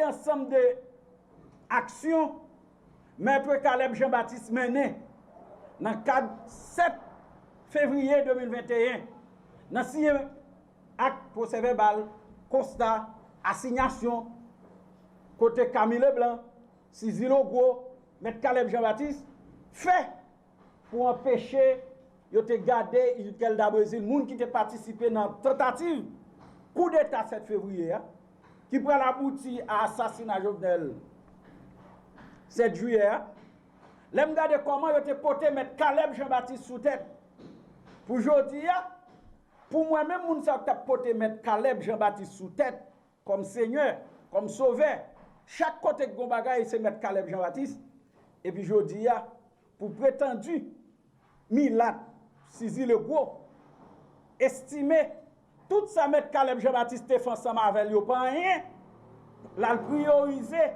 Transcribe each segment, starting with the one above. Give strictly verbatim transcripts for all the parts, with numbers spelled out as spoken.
Ansanm de aksyon Mèt Caleb Jean Baptiste mennen nan kad sèt fevriye de mil venteyen, nan siyen ak pwosè vèbal, konsta, asinyasyon, kote Camille Leblanc, Sizi Legros, Mèt Caleb Jean Baptiste fè pou anpeche yo te gade Itel da Brezil, moun ki te patisipe nan tantativ koudeta sèt fevriye a, ki pral abouti a asasina Jovenel sèt jiyè a. Lè m gade kòman yo te pote Mèt Caleb Jean Baptiste sou tèt, pou jodi a, pou mwen menm, moun sa yo k t ap pote Mèt Caleb Jean Baptiste sou tèt, kòm Senyè, kòm Sovè. Chak kote k gon bagay, se Mèt Caleb Jean Baptiste. Epi jodi a, pou pretandi milat Sizi Legros, estime tout sa Mèt Caleb Jean Baptiste te fè ansanm avè l yo pa anyen, l al priyorize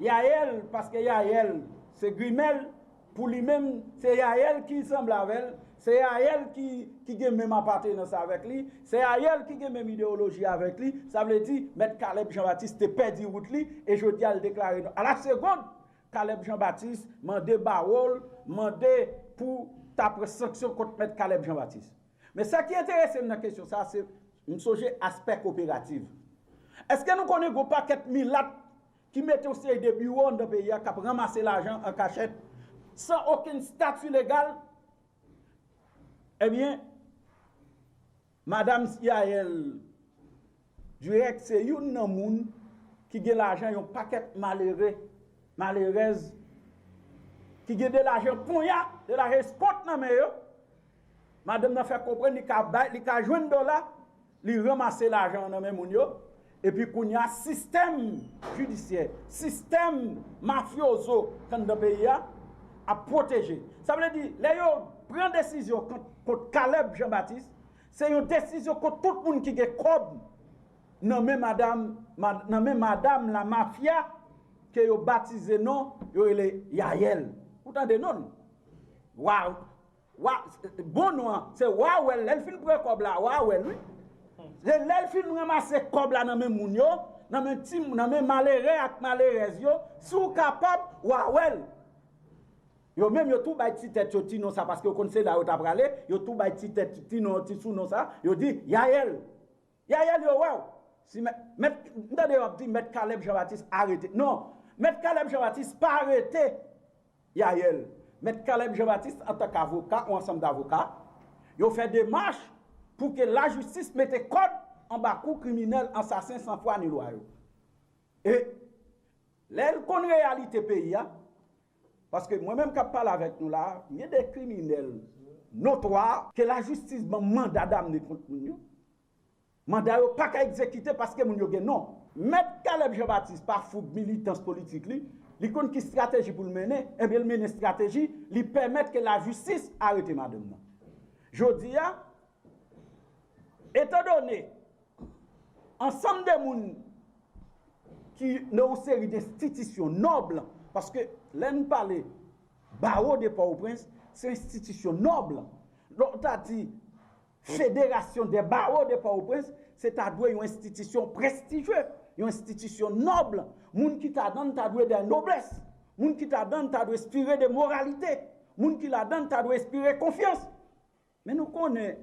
Yaël, paske Yaël se grimèl, pou li menm, se Yaël ki sanble avè l, se Yaël ki, ki gen menm apatenans avèk li, se Yaël ki gen menm ideyoloji avèk li. Sa vle di, Mèt Caleb Jean Baptiste te pèdi wout li, e jodi a l deklare non. A la segond, Caleb Jean Baptiste mande bawo l, mande pou ta pran sanksyon kont Mèt Caleb Jean Baptiste. Men sa ki enterese m nan kesyon sa, se m sonje aspè koperativ. Èske nou konnen gon pakèt milat ki mete yon seri de biwo anndan peyi a k ap ranmase lajan an kachèt, san okenn stati legal? Ebyen, Madanm Yaël Durek se youn nan moun ki gen lajan yon pakèt malere, malerèz, ki gen de lajan ponya, de lajan eskont nan men yo. Madanm nan fè konprann li ka bay, li ka jwenn dola, li ranmase lajan an nan men moun yo. Epi kounye a, sistèm jidisyè, sistèm mafyozo k anndan peyi a ap pwoteje. Sa vle di, lè yo pran desizyon kont, kont Caleb Jean Baptiste, se yon desizyon kont tout moun ki gen kòb nan men madanm, ma- nan men madanm la mafya ke yo batize non, yo rele Yaël. Ou tande non l? Waw! Wa, bon non an, se Wawèl. Lè l fin pran kòb la, Wawèl, wi. Se lè l fin ranmase kòb la nan men moun yo, nan men ti, nan men malere ak malerèz yo, si w kapab, Wawèl. Yo menm, yo tou bay ti tèt yo ti non sa, paske yo konn se la yo ta prale, yo tou bay ti tèt, ti non, ti sou non sa, yo di, Yaël. Yaël, yo wè w. Si mèt, mèt, m tande yo ap di, Mèt Caleb Jean Baptiste arete. Non, Mèt Caleb Jean Baptiste pa arete Yaël. Mèt Caleb Jean Baptiste, antank avoka, yon ansanm davoka, yo fè demach pou ke lajistis mete kòd anba kou kriminèl, ansasen, sanfwa ni lwa yo. E lè l konn reyalite peyi a, paske mwen menm k ap pale avèk nou la, gen de kriminèl notwa ke lajistis ban manda damne kont moun yo. Manda yo pa ka egzekite paske moun yo gen non. Mèt Caleb Jean Baptiste pa fou militans politik li, li konn ki estrateji pou l mennen, ebyen l mennen estrateji, li pèmèt ke lajistis arete madanm nan. Jodi a, etandone ansanm de moun ki nan yon seri de enstitisyon nòb, paske lè n pale Bawo de Pòtoprens, se enstitisyon nòb. Lè w ta di Fédération des Barreaux de Port-au-Prince, se ta dwe yon enstitisyon prestijye, yon enstitisyon nòb. Moun ki ta adan l ta dwe de noblès. Moun ki ta adan l ta dwe enspire de moralite. Moun ki ladan l ta dwe enspire konfyans. Men nou konnen,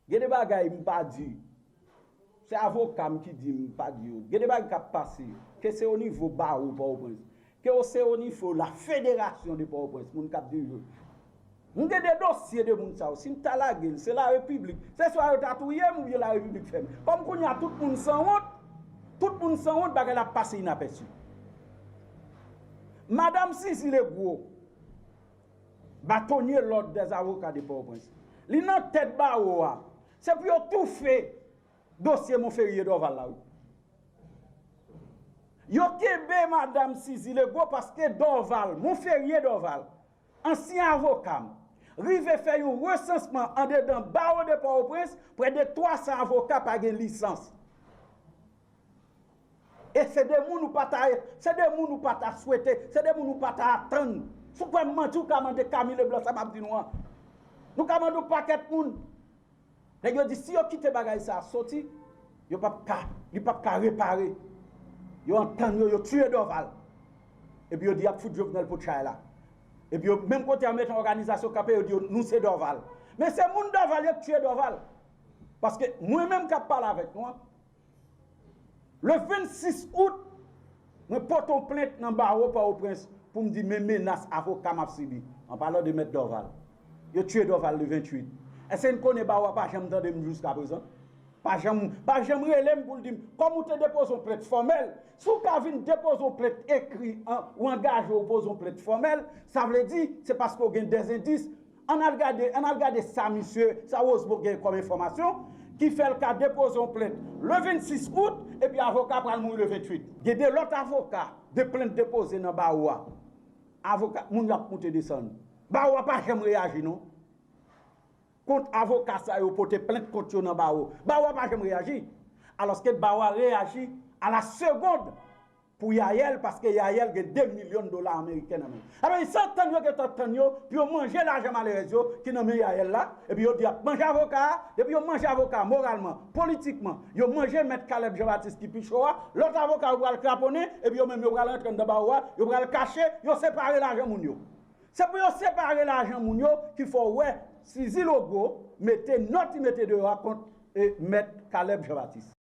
gen de bagay m pa di. Se avoka m ki di m pa di yo. Gen de bagay k ap pase, ke se o nivo bawo Pòtoprens, ke se o nivo la Fédération de Port-au-Prince, moun k ap dirije. M gen de dosye de moun sa yo. Si m ta lage l, se la repiblik. Se swa yo ta touye m oubyen la repiblik fè m. Kòm kounye a tout moun sanwont, tout moun sanwont, bagay la ap pase inapèsi. Madanm Sizi Legwo, bâtonnier l'ordre des avocats de Port-au-Prince. Li nan tèt bawo a. Se pou yo toufe dosye Monferrier Dorval la, wi. Yo kenbe madanm Sizi Legwo paske Dorval, Monferrier Dorval, ansyen avoka m, rive fè yon resansman andedan bawo de Pòtoprens, prè de twa san avoka pa gen lisans. E se de moun ou pa ta, se de moun ou pa ta swete, se de moun ou pa ta atann. Si w kwè m manti, ou ka mande Camille Leblanc sa m ap di nou an. Nou ka mande yon pakèt moun. Nèg yo di si yo kite bagay sa a soti, yo p ap ka, li p ap ka repare. Yo antann yo, yo tiye Dorval. Epi yo di y ap fout Jovenel pot chay la. Epi yo, menm kote a mete yon òganizasyon kanpe, yo di yo, nou se Dorval. Men se moun Dorval, yo k tiye Dorval. Paske mwen menm k ap pale avèk nou an, le vennsis out, mwen pote yon plent nan bawo Pòtoprens pou m di men menas avoka m ap sibi. An palan de mèt Dorval. Yo tiye Dorval le venntuit. Èske n konnen bawo a pa janm tande m jiskaprezan? Pa janm, pa janm rele m pou l di m, kòm ou te depoze yon plent fòmèl, si w ka vin depoze yon plent ekri an, ou angaje w poze yon plent fòmèl, sa vle di, se paske w gen dèzendis. Ann al gade, ann al gade sa misye, sa Rosemond gen kòm enfòmasyon, ki fè l ka depoze yon plent le vennsis out, epi avoka pral mouri le venntuit. Gen de lòt avoka, de plent depoze nan bawo a. Avoka, moun yo ap moute desann. Bawo a pa janm reyaji non. Kont avoka sa yo pote plent kont yo nan bawo. Bawo a pa janm reyaji. Alòske bawo a reyaji a la segond pou Yaël, paske Yaël gen de milyon dola ameriken nan men l. Apre sa tann yo gentan tann yo pou yo manje lajan malerèz yo ki nan men Yaël la, epi yo di y ap manje avoka a, depi yo manje avoka a moralman, politikman, yo manje mèt Caleb Jean Baptiste ki pi cho a, lòt avoka yo pral kraponnen, epi yo menm yo pral rantre anndan bawo a, yo pral kache, yo separe lajan moun yo. Se pou yo separe lajan moun yo ki fè w wè Sizi Logro mete nòt li mete deyò a kont e mèt Caleb Jean Baptiste.